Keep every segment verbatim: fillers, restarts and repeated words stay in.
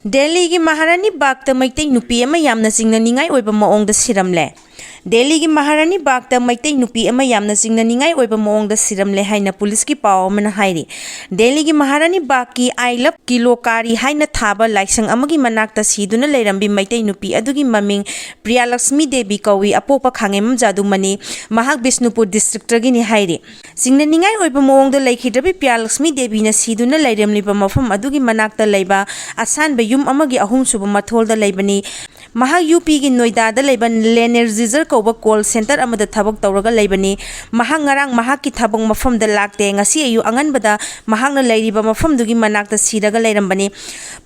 ꯗꯦꯜꯂꯤꯒꯤ ꯃꯍꯥꯔꯥꯅꯤ ꯕꯥꯒꯇ ꯃꯩꯇꯩ ꯅꯨꯄꯤ ꯑꯃ ꯌꯥꯝꯅ ꯆꯤꯡꯅꯅꯤꯡꯉꯥꯏ ꯑꯣꯏꯕ ꯃꯑꯣꯡꯗ ꯁꯤꯔꯝꯂꯦ꯫ ꯗꯦꯜꯂꯤꯒꯤ ꯃꯍꯥꯔꯥꯅꯤ ꯕꯥꯒꯇ ꯃꯩꯇꯩ ꯅꯨꯄꯤ ꯑꯃ ꯌꯥꯝꯅ ꯆꯤꯡꯅꯅꯤꯡꯉꯥꯏ ꯑꯣꯏꯕ ꯃꯑꯣꯡꯗ ꯁꯤꯔꯝꯂꯦ ꯍꯥꯏꯅ ꯄꯨꯂꯤꯁꯀꯤ ꯄꯥꯎ ꯑꯃꯅ ꯍꯥꯏꯔꯤ꯫ ꯗꯦꯜꯂꯤꯒꯤ ꯃꯍꯥꯔꯥꯅꯤ ꯕꯥꯒꯀꯤ "I Love Kilokari" ꯍꯥꯏꯅ ꯊꯥꯕ ꯂꯥꯏꯁꯪ ꯑꯃꯒꯤ ꯃꯅꯥꯛꯇ ꯁꯤꯗꯨꯅ ꯂꯩꯔꯝꯕꯤ ꯃꯩꯇꯩ ꯅꯨꯄꯤ ꯑꯗꯨꯒꯤ ꯃꯃꯤꯡ ꯄ꯭ꯔꯤꯌꯥꯂꯛꯁꯃꯤ ꯗꯦꯕꯤ ꯀꯧꯏ꯫ ꯑꯄꯣꯛꯄ ꯈꯥꯉꯦꯝꯕꯝ ꯖꯥꯗꯨꯃꯅꯤ꯫ ꯃꯍꯥꯛ ꯕꯤꯁꯅꯨꯄꯨꯔ ꯗꯤꯁꯇ꯭ꯔꯤꯛꯇꯒꯤꯅꯤ ꯍꯥꯏꯔꯤ꯫ ꯆꯤꯡꯅꯅꯤꯡꯉꯥꯏ ꯑꯣꯏꯕ ꯃꯑꯣꯡꯗ ꯂꯩꯈꯤꯗ꯭ꯔꯕꯤ ꯄ꯭ꯔꯤꯌꯥꯂꯛꯁꯃꯤ ꯗꯦꯕꯤꯅ ꯁꯤꯗꯨꯅ ꯂꯩꯔꯝꯂꯤꯕ ꯃꯐꯝ ꯑꯗꯨꯒꯤ ꯃꯅꯥꯛꯇ ꯂꯩꯕ ꯑꯁꯥꯟꯕ ꯌꯨꯝ ꯑꯃꯒꯤ ꯑꯍꯨꯝꯁꯨꯕ ꯃꯊꯣꯜꯗ ꯂꯩꯕꯅꯤ꯫ ꯃꯍꯥꯛ ꯌꯨ ꯄꯤꯒꯤ ꯅꯣꯏꯗꯥꯗ ꯂꯩꯕ ꯂꯦꯅꯦꯔꯖꯤꯖꯔ ꯀꯧꯕ ꯀꯣꯜ ꯁꯦꯟꯇꯔ ꯑꯃꯗ ꯊꯕꯛ ꯇꯧꯔꯒ ꯂꯩꯕꯅꯤ꯫ ꯃꯍꯥꯛ ꯉꯔꯥꯡ ꯃꯍꯥꯛꯀꯤ ꯊꯕꯛ ꯃꯐꯝꯗ ꯂꯥꯛꯇꯦ꯫ ꯉꯁꯤ ꯑꯌꯨꯛ ꯑꯉꯟꯕꯗ ꯃꯍꯥꯛꯅ ꯂꯩꯔꯤꯕ ꯃꯐꯝꯗꯨꯒꯤ ꯃꯅꯥꯛꯇ ꯁꯤꯔꯒ ꯂꯩꯔꯝꯕꯅꯤ꯫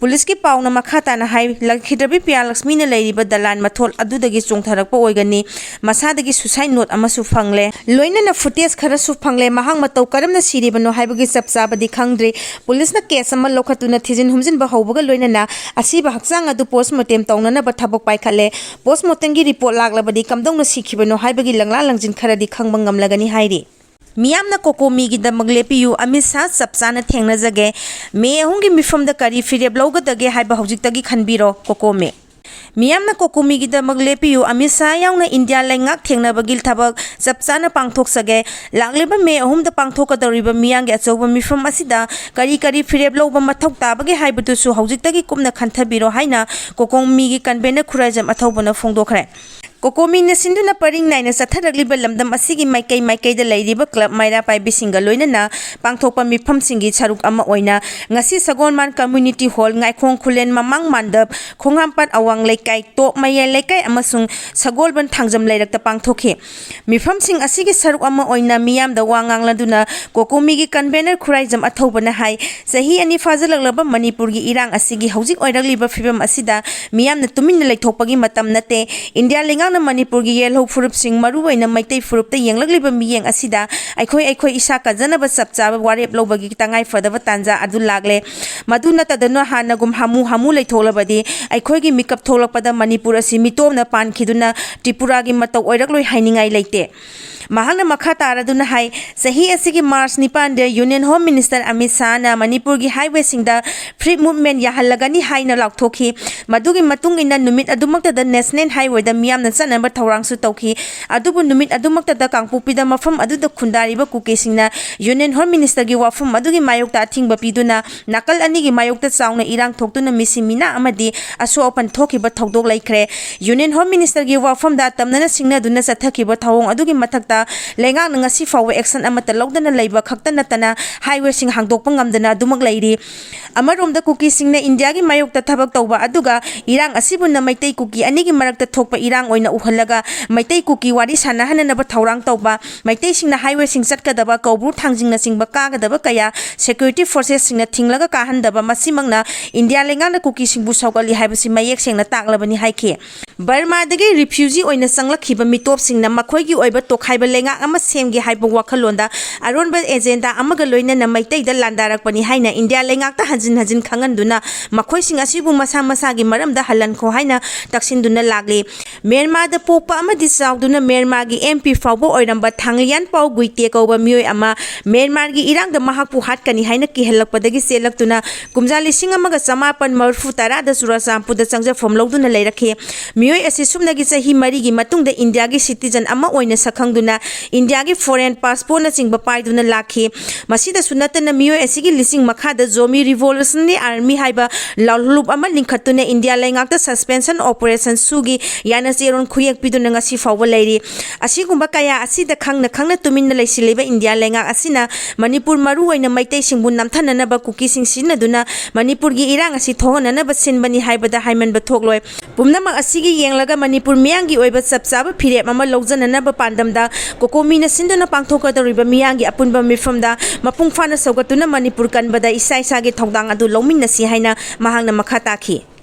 ꯄꯨꯂꯤꯁꯀꯤ ꯄꯥꯎꯅ ꯃꯈꯥ ꯇꯥꯅ ꯍꯥꯏ, ꯂꯩꯈꯤꯗ꯭ꯔꯕꯤ ꯄ꯭ꯔꯤꯌꯥꯂꯛꯁꯃꯤꯅ ꯂꯩꯔꯤꯕ ꯗꯂꯥꯟ ꯃꯊꯣꯜ ꯑꯗꯨꯗꯒꯤ ꯆꯣꯡꯊꯔꯛꯄ ꯑꯣꯏꯒꯅꯤ꯫ ꯃꯁꯥꯗꯒꯤ ꯁꯨꯁꯥꯏꯠ ꯅꯣꯠ ꯑꯃꯁꯨ ꯐꯪꯂꯦ꯫ ꯂꯣꯏꯅꯅ ꯐꯨꯇꯦꯖ ꯈꯔꯁꯨ ꯐꯪꯂꯦ꯫ ꯃꯍꯥꯛ ꯃꯇꯧ ꯀꯔꯝꯅ ꯁꯤꯔꯤꯕꯅꯣ ꯍꯥꯏꯕꯒꯤ ꯆꯞ ꯆꯥꯕꯗꯤ ꯈꯪꯗ꯭ꯔꯤ꯫ ꯄꯨꯂꯤꯁꯅ ꯀꯦꯁ ꯑꯃ ꯂꯧꯈꯠꯇꯨꯅ ꯊꯤꯖꯤꯟ ꯍꯨꯝꯖꯤꯟꯕ ꯍꯧꯕꯒ ꯂꯣꯏꯅꯅ ꯑꯁꯤꯕ ꯍꯛꯆꯥꯡ ꯑꯗꯨ ꯄꯣꯁꯃꯣꯔꯇꯦꯝ ꯇꯧꯅꯅꯕ ꯊꯕꯛ ꯄꯥꯏꯈꯠꯂꯦ꯫ ꯄꯣꯁꯃꯣꯔꯇꯦꯝꯒꯤ ꯔꯤꯄꯣꯔꯠ ꯂꯥꯛꯂꯕꯗꯤ ꯀꯝꯗꯧꯅ ꯁꯤꯈꯤꯕꯅꯣ ꯍꯥꯏꯕꯒꯤ ꯂꯪꯂꯥ ꯂꯪꯖꯤꯟ ꯈꯔꯗꯤ ꯈꯪꯕ ꯉꯝꯂꯒꯅꯤ ꯍꯥꯏꯔꯤ꯫ ꯃꯤꯌꯥꯝꯅ ꯀꯣꯀꯣꯃꯤꯒꯤꯗꯃꯛ ꯂꯦꯞꯄꯤꯌꯨ, ꯑꯃꯤꯠ ꯁꯥꯍ ꯆꯞ ꯆꯥꯅ ꯊꯦꯡꯅꯖꯒꯦ꯫ ꯃꯦ ꯑꯍꯨꯝꯒꯤ ꯃꯤꯐꯝꯗ ꯀꯔꯤ ꯐꯤꯔꯦꯞ ꯂꯧꯒꯗꯒꯦ ꯍꯥꯏꯕ ꯍꯧꯖꯤꯛꯇꯒꯤ ꯈꯟꯕꯤꯔꯣ꯫ ꯀꯣꯀꯣꯃꯤ꯫ ꯃꯤꯌꯥꯝꯅ ꯀꯣꯀꯣꯃꯤꯒꯤꯗꯃꯛ ꯂꯦꯞꯄꯤꯌꯨ, ꯑꯃꯤꯠ ꯁꯥꯍ ꯌꯥꯎꯅ ꯏꯟꯗꯤꯌꯥ ꯂꯩꯉꯥꯛ ꯊꯦꯡꯅꯕꯒꯤ ꯊꯕꯛ ꯆꯞ ꯆꯥꯅ ꯄꯥꯡꯊꯣꯛꯆꯒꯦ꯫ ꯂꯥꯛꯂꯤꯕ ꯃꯦ ꯑꯍꯨꯝꯗ ꯄꯥꯡꯊꯣꯛꯀꯗꯧꯔꯤꯕ ꯃꯤꯌꯥꯝꯒꯤ ꯑꯆꯧꯕ ꯃꯤꯐꯝ ꯑꯁꯤꯗ ꯀꯔꯤ ꯀꯔꯤ ꯐꯤꯔꯦꯞ ꯂꯧꯕ ꯃꯊꯧ ꯇꯥꯕꯒꯦ ꯍꯥꯏꯕꯗꯨꯁꯨ ꯍꯧꯖꯤꯛꯇꯒꯤ ꯀꯨꯞꯅ ꯈꯟꯊꯕꯤꯔꯣ ꯍꯥꯏꯅ ꯀꯣꯀꯣꯃꯤꯒꯤ ꯀꯟꯚꯦꯅꯔ ꯈꯨꯔꯥꯏꯖꯝ ꯑꯊꯧꯕꯅ ꯐꯣꯡꯗꯣꯛꯈ꯭ꯔꯦ꯫ ꯀꯣꯀꯣꯃꯤꯅ ꯁꯤꯟꯗꯨꯅ ꯄꯔꯤꯡ ꯅꯥꯏꯅ ꯆꯠꯊꯔꯛꯂꯤꯕ ꯂꯝꯗꯝ ꯑꯁꯤꯒꯤ ꯃꯥꯏꯀꯩ ꯃꯥꯏꯀꯩꯗ ꯂꯩꯔꯤꯕ ꯀ꯭ꯂꯕ ꯃꯩꯔꯥ ꯄꯥꯏꯕꯤꯁꯤꯡꯒ ꯂꯣꯏꯅꯅ ꯄꯥꯡꯊꯣꯛꯄ ꯃꯤꯐꯝꯁꯤꯡꯒꯤ ꯁꯔꯨꯛ ꯑꯃ ꯑꯣꯏꯅ ꯉꯁꯤ ꯁꯒꯣꯜꯃꯥꯟ ꯀꯝꯃ꯭ꯌꯨꯅꯤꯇꯤ ꯍꯣꯜ, ꯉꯥꯏꯈꯣꯡ ꯈꯨꯂꯦꯟ ꯃꯃꯥꯡ ꯃꯥꯟꯗꯞ, ꯈꯣꯡꯍꯥꯝꯄꯥꯠ ꯑꯋꯥꯡ ꯂꯩꯀꯥꯏ, ꯇꯣꯞ ꯃꯌꯥꯏ ꯂꯩꯀꯥꯏ ꯑꯃꯁꯨꯡ ꯁꯒꯣꯜꯕꯟ ꯊꯥꯡꯖꯝ ꯂꯩꯔꯛꯇ ꯄꯥꯡꯊꯣꯛꯈꯤ꯫ ꯃꯤꯐꯝꯁꯤꯡ ꯑꯁꯤꯒꯤ ꯁꯔꯨꯛ ꯑꯃ ꯑꯣꯏꯅ ꯃꯤꯌꯥꯝꯗ ꯋꯥ ꯉꯥꯡꯂꯗꯨꯅ ꯀꯣꯀꯣꯃꯤꯒꯤ ꯀꯟꯚꯦꯅꯔ ꯈꯨꯔꯥꯏꯖꯝ ꯑꯊꯧꯕꯅ ꯍꯥꯏ, ꯆꯍꯤ ꯑꯅꯤ ꯐꯥꯖꯤꯜꯂꯛꯂꯕ ꯃꯅꯤꯄꯨꯔꯒꯤ ꯏꯔꯥꯡ ꯑꯁꯤꯒꯤ ꯍꯧꯖꯤꯛ ꯑꯣꯏꯔꯛꯂꯤꯕ ꯐꯤꯕꯝ ꯑꯁꯤꯗ ꯃꯤꯌꯥꯝꯅ ꯇꯨꯃꯤꯟꯅ ꯂꯩꯊꯣꯛꯄꯒꯤ ꯃꯇꯝ ꯅꯠꯇꯦ꯫ ꯏꯟꯗꯤꯌꯥ ꯂꯩꯉꯥꯛ ꯃꯅꯤꯄꯨꯔꯒꯤ ꯌꯦꯜꯍꯧ ꯐꯨꯔꯨꯞꯁꯤꯡ, ꯃꯔꯨꯑꯣꯏꯅ ꯃꯩꯇꯩ ꯐꯨꯔꯨꯞꯇ ꯌꯦꯡꯂꯛꯂꯤꯕ ꯃꯤꯠꯌꯦꯡ ꯑꯁꯤꯗ ꯑꯩꯈꯣꯏ ꯑꯩꯈꯣꯏ ꯏꯁꯥ ꯀꯟꯖꯅꯕ ꯆꯞ ꯆꯥꯕ ꯋꯥꯔꯦꯞ ꯂꯧꯕꯒꯤ ꯇꯉꯥꯏ ꯐꯗꯕ ꯇꯥꯟꯖꯥ ꯑꯗꯨ ꯂꯥꯛꯂꯦ꯫ ꯃꯗꯨ ꯅꯠꯇꯗꯅ ꯍꯥꯟꯅꯒꯨꯝ ꯍꯥꯃꯨ ꯍꯥꯃꯨ ꯂꯩꯊꯣꯛꯂꯕꯗꯤ ꯑꯩꯈꯣꯏꯒꯤ ꯃꯤꯀꯞ ꯊꯣꯛꯂꯛꯄꯗ ꯃꯅꯤꯄꯨꯔ ꯑꯁꯤ ꯃꯤꯇꯣꯞꯅ ꯄꯥꯟꯈꯤꯗꯨꯅ ꯇ꯭ꯔꯤꯄꯨꯔꯥꯒꯤ ꯃꯇꯧ ꯑꯣꯏꯔꯛꯂꯣꯏ ꯍꯥꯏꯅꯤꯡꯉꯥꯏ ꯂꯩꯇꯦ꯫ ꯃꯍꯥꯛꯅ ꯃꯈꯥ ꯇꯥꯔꯗꯨꯅ ꯍꯥꯏ, ꯆꯍꯤ ꯑꯁꯤꯒꯤ ꯃꯥꯔꯆ ꯅꯤꯄꯥꯟꯗ Union Home Minister ꯑꯃꯤꯠ ꯁꯥꯍꯅ ꯃꯅꯤꯄꯨꯔꯒꯤ highwayꯁꯤꯡꯗ free movement ꯌꯥꯍꯜꯂꯒꯅꯤ ꯍꯥꯏꯅ ꯂꯥꯎꯊꯣꯛꯈꯤ꯫ ꯃꯗꯨꯒꯤ ꯃꯇꯨꯡ ꯏꯟꯅ ꯅꯨꯃꯤꯠ ꯑꯗꯨꯃꯛꯇꯗ National Highwayꯗ ꯃꯤꯌꯥꯝꯅ ꯆꯠꯅꯕ ꯊꯧꯔꯥꯡꯁꯨ ꯇꯧꯈꯤ꯫ ꯑꯗꯨꯕꯨ ꯅꯨꯃꯤꯠ ꯑꯗꯨꯃꯛꯇꯗ ꯀꯥꯡꯄꯣꯛꯄꯤꯗ ꯃꯐꯝ ꯑꯗꯨꯗ ꯈꯨꯟꯗꯥꯔꯤꯕ ꯀꯨꯀꯤꯁꯤꯡꯅ Union Home Ministerꯒꯤ ꯋꯥꯐꯝ ꯑꯗꯨꯒꯤ ꯃꯥꯌꯣꯛꯇ ꯑꯊꯤꯡꯕ ꯄꯤꯗꯨꯅ ꯅꯥꯀꯜ ꯑꯅꯤꯒꯤ ꯃꯥꯌꯣꯛꯇ ꯆꯥꯎꯅ ꯏꯔꯥꯡ ꯊꯣꯛꯇꯨꯅ ꯃꯤꯁꯤ ꯃꯤꯅꯥ ꯑꯃꯗꯤ ꯑꯁꯣꯛ ꯑꯄꯟ ꯊꯣꯛꯈꯤꯕ ꯊꯧꯗꯣꯛ ꯂꯩꯈ꯭ꯔꯦ꯫ Union Home Ministerꯒꯤ ꯋꯥꯐꯝꯗ ꯇꯝꯅꯅ ꯁꯤꯡꯅꯗꯨꯅ ꯆꯠꯊꯈꯤꯕ ꯊꯧꯑꯣꯡ ꯑꯗꯨꯒꯤ ꯃꯊꯛꯇ ꯂꯩꯉꯥꯛꯅ ꯉꯁꯤ ꯐꯥꯎꯕ action ꯑꯃꯠꯇ ꯂꯧꯗꯅ ꯂꯩꯕ ꯈꯛꯇ ꯅꯠꯇꯅ highwayꯁꯤꯡ ꯍꯥꯡꯗꯣꯛꯄ ꯉꯝꯗꯅ ꯑꯗꯨꯃꯛ ꯂꯩꯔꯤ꯫ ꯑꯃꯔꯣꯝꯗ ꯀꯨꯀꯤꯁꯤꯡꯅ ꯏꯟꯗꯤꯌꯥꯒꯤ ꯃꯥꯌꯣꯛꯇ ꯊꯕꯛ ꯇꯧꯕ ꯑꯗꯨꯒ ꯏꯔꯥꯡ ꯑꯁꯤꯕꯨꯅ ꯃꯩꯇꯩ ꯀꯨꯀꯤ ꯑꯅꯤꯒꯤ ꯃꯔꯛꯇ ꯊꯣꯛꯄ ꯏꯔꯥꯡ ꯑꯣꯏꯅ ꯎꯍꯜꯂꯒ ꯃꯩꯇꯩ ꯀꯨꯀꯤ ꯋꯥꯔꯤ ꯁꯥꯟꯅꯍꯟꯅꯅꯕ ꯊꯧꯔꯥꯡ ꯇꯧꯕ, ꯃꯩꯇꯩꯁꯤꯡꯅ highwayꯁꯤꯡ ꯆꯠꯀꯗꯕ ꯀꯧꯕ꯭ꯔꯨ ꯊꯥꯡꯖꯤꯡꯅꯆꯤꯡꯕ ꯀꯥꯒꯗꯕ ꯀꯌꯥ security forcesꯁꯤꯡꯅ ꯊꯤꯡꯂꯒ ꯀꯥꯍꯟꯗꯕ, ꯃꯁꯤꯃꯛꯅ ꯏꯟꯗꯤꯌꯥ ꯂꯩꯉꯥꯛꯅ ꯀꯨꯀꯤꯁꯤꯡꯕꯨ ꯁꯧꯒꯠꯂꯤ ꯍꯥꯏꯕꯁꯤ ꯃꯌꯦꯛ ꯁꯦꯡꯅ ꯇꯥꯛꯂꯕꯅꯤ ꯍꯥꯏꯈꯤ꯫ ꯕꯔꯃꯥꯗꯒꯤ refugee ꯑꯣꯏꯅ ꯆꯪꯂꯛꯈꯤꯕ ꯃꯤꯇꯣꯞꯁꯤꯡꯅ ꯃꯈꯣꯏꯒꯤ ꯑꯣꯏꯕ ꯇꯣꯈꯥꯏꯕ ꯂꯩꯉꯥꯛ ꯑꯃ ꯁꯦꯝꯒꯦ ꯍꯥꯏꯕ ꯋꯥꯈꯜꯂꯣꯟꯗ ꯑꯔꯣꯟꯕ agenda ꯑꯃꯒ ꯂꯣꯏꯅꯅ ꯃꯩꯇꯩꯗ ꯂꯥꯟꯗꯥꯔꯛꯄꯅꯤ ꯍꯥꯏꯅ ꯏꯟꯗꯤꯌꯥ ꯂꯩꯉꯥꯛꯇ ꯍꯟꯖꯤꯟ ꯍꯟꯖꯤꯟ ꯈꯪꯍꯟꯗꯨꯅ ꯃꯈꯣꯏꯁꯤꯡ ꯑꯁꯤꯕꯨ ꯃꯁꯥ ꯃꯁꯥꯒꯤ ꯃꯔꯝꯗ ꯍꯜꯍꯟꯈꯣ ꯍꯥꯏꯅ ꯇꯛꯁꯤꯟꯗꯨꯅ ꯂꯥꯛꯂꯤ꯫ ꯃ꯭ꯌꯥꯟꯃꯥꯔꯗ ꯄꯣꯛꯄ ꯑꯃꯗꯤ ꯆꯥꯎꯗꯨꯅ ꯃ꯭ꯌꯥꯟꯃꯥꯔꯒꯤ MP ꯐꯥꯎꯕ ꯑꯣꯏꯔꯝꯕ ꯊꯥꯡꯂꯤꯌꯥꯟ ꯄꯥꯎ ꯒꯨꯏꯇꯦ ꯀꯧꯕ ꯃꯤꯑꯣꯏ ꯑꯃ ꯃ꯭ꯌꯥꯟꯃꯥꯔꯒꯤ ꯏꯔꯥꯡꯗ ꯃꯍꯥꯛꯄꯨ ꯍꯥꯠꯀꯅꯤ ꯍꯥꯏꯅ ꯀꯤꯍꯜꯂꯛꯄꯗꯒꯤ ꯆꯦꯜꯂꯛꯇꯨꯅ ꯀꯨꯝꯖꯥ ꯂꯤꯁꯤꯡ ꯑꯃꯒ ꯆꯃꯥꯄꯟ ꯃꯔꯤꯐꯨ ꯇꯔꯥꯗ ꯆꯨꯔꯥꯆꯥꯟꯄꯨꯔꯗ ꯆꯪꯖꯐꯝ ꯂꯧꯗꯨꯅ ꯂꯩꯔꯛꯈꯤ꯫ ꯃꯤꯑꯣꯏ ꯑꯁꯤ ꯁꯨꯞꯅꯒꯤ ꯆꯍꯤ ꯃꯔꯤꯒꯤ ꯃꯇꯨꯡꯗ ꯏꯟꯗꯤꯌꯥꯒꯤ citizen ꯑꯃ ꯑꯣꯏꯅ ꯁꯛꯈꯪꯗꯨꯅ ꯏꯟꯗꯤꯌꯥꯒꯤ foreign passportꯅꯆꯤꯡꯕ ꯄꯥꯏꯗꯨꯅ ꯂꯥꯛꯈꯤ꯫ ꯃꯁꯤꯗꯁꯨ ꯅꯠꯇꯅ ꯃꯤꯑꯣꯏ ꯑꯁꯤꯒꯤ ꯂꯤꯆꯤꯡ ꯃꯈꯥꯗ Zomi Revolutionary Army ꯍꯥꯏꯕ ꯂꯥꯜꯍꯧꯂꯨꯞ ꯑꯃ ꯂꯤꯡꯈꯠꯇꯨꯅ ꯏꯟꯗꯤꯌꯥ ꯂꯩꯉꯥꯛꯇ suspension operation ꯁꯨꯒꯤ ꯌꯥꯅ ꯆꯦꯔꯣꯟ ꯈꯨꯌꯦꯛ ꯄꯤꯗꯨꯅ ꯉꯁꯤ ꯐꯥꯎꯕ ꯂꯩꯔꯤ꯫ ꯑꯁꯤꯒꯨꯝꯕ ꯀꯌꯥ ꯑꯁꯤꯗ ꯈꯪꯅ ꯈꯪꯅ ꯇꯨꯃꯤꯟꯅ ꯂꯩꯁꯤꯜꯂꯤꯕ ꯏꯟꯗꯤꯌꯥ ꯂꯩꯉꯥꯛ ꯑꯁꯤꯅ ꯃꯅꯤꯄꯨꯔ ꯃꯔꯨꯑꯣꯏꯅ ꯃꯩꯇꯩꯁꯤꯡꯕꯨ ꯅꯝꯊꯅꯅꯕ ꯀꯨꯀꯤꯁꯤꯡ ꯁꯤꯖꯤꯟꯅꯗꯨꯅ ꯃꯅꯤꯄꯨꯔꯒꯤ ꯏꯔꯥꯡ ꯑꯁꯤ ꯊꯣꯛꯍꯟꯅꯅꯕ ꯁꯤꯟꯕꯅꯤ ꯍꯥꯏꯕꯗ ꯍꯥꯏꯃꯟꯕ ꯊꯣꯛꯂꯣꯏ꯫ ꯄꯨꯝꯅꯃꯛ ꯑꯁꯤꯒꯤ ꯌꯦꯡꯂꯒ ꯃꯅꯤꯄꯨꯔ ꯃꯤꯌꯥꯝꯒꯤ ꯑꯣꯏꯕ ꯆꯞ ꯆꯥꯕ ꯐꯤꯔꯦꯞ ꯑꯃ ꯂꯧꯖꯅꯅꯕ ꯄꯥꯟꯗꯝꯗ ꯀꯣꯀꯣꯃꯤꯅ ꯁꯤꯟꯗꯨꯅ ꯄꯥꯡꯊꯣꯛꯀꯗꯧꯔꯤꯕ ꯃꯤꯌꯥꯝꯒꯤ ꯑꯄꯨꯟꯕ ꯃꯤꯐꯝꯗ ꯃꯄꯨꯡ ꯐꯥꯅ ꯁꯧꯒꯠꯇꯨꯅ ꯃꯅꯤꯄꯨꯔ ꯀꯟꯕꯗ ꯏꯁꯥ ꯏꯁꯥꯒꯤ ꯊꯧꯗꯥꯡ ꯑꯗꯨ ꯂꯧꯃꯤꯟꯅꯁꯤ ꯍꯥꯏꯅ ꯃꯍꯥꯛꯅ ꯃꯈꯥ ꯇꯥꯈꯤ꯫